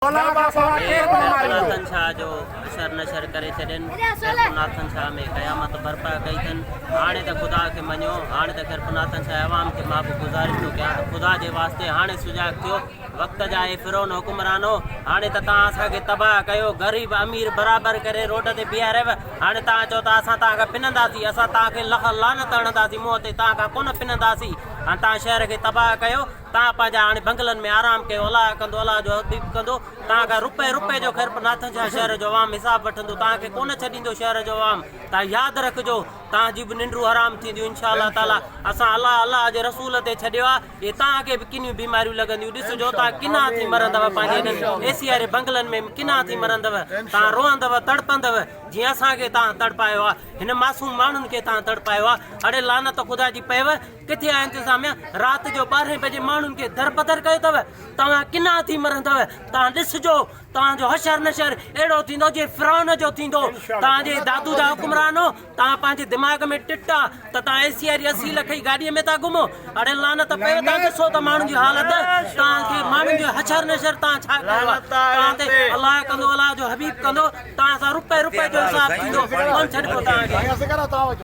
خيرپور شاهه جو حشر نشر ڪري ڇڏين. خيرپور ناٿن شاهه ۾ قيامت برپا ڪئي اٿن. هاڻي ته خدا کي مڃو. هاڻي ته خيرپور ناٿن شاهه عوام کي مان به گذارش ٿو ڪيان ته خدا جي واسطي هاڻي سجاڳ ٿيو. وقت جا اي فرعون حڪمرانو! هاڻي ته توهان اسان کي تباهه ڪيو. غريب امير برابر ڪري روڊ تي بيهاريو. هاڻي توهان چئو ٿا اسان توهان کان پننداسين. اسان توهان کي لک لعنت هڻنداسين منهن تي توهان کان ڪونه پننداسين. هاڻي توهان شهر کي تباهه ڪيو. توهان پنهنجا هاڻي بنگلن ۾ آرام ڪيو الله ڪندو الله جو حبيب ڪندو توهان کان روپئي روپئي جو خيرپور ناٿن شاهه شهر جو عوام حساب وٺندو توهان کي ڪونه ڇڏيندو شهر جو عوام توهان ياد رکجو توهان جون به ننڊون حرام ٿينديون انشاء الله تعالي اسان الله الله جي رسول تي ڇڏيو آهي اهي توهان کي به ڪنيون بيماريون لڳنديون ڏسجو توهان ڪنا ٿي مرندؤ پنهنجي انهن اي سي واري بنگلن ۾ ڪنا ٿي مرندؤ توهان روئندؤ تڙپندؤ جيئن اسان کي توهان تڙپايو آهي هن معصوم ماڻهن کي توهان تڙپايو آهي اڙي لعنت خدا جي پيو ڪٿي آهي انتظاميا؟ رات جو ٻارهين بجي ماڻهن کي دربدر ڪيو اٿو، توهان ڪنا ٿي مرندؤ، توهان ڏسجو توهان جو حشر نشر اهڙو ٿيندو جيئن فرعون جو ٿيندو، توهان جي دادو جا حڪمرانو توهان پنهنجي دماغ ۾ ٽٽ آ ته توهان اي سي واري 80 لک جي گاڏي ۾ ٿا گهمو، اڙي لعنت پيو توهان ڏسو ته ماڻهن جي حالت توهان کي ماڻهن جو حشر نشر توهان ڇا ڪيو آ، توهان تي الله ڪندو الله جو حبيب ڪندو توهان سان روپئي روپئي جو حساب ٿيندو ڪونه ڇڏبو توهان کي.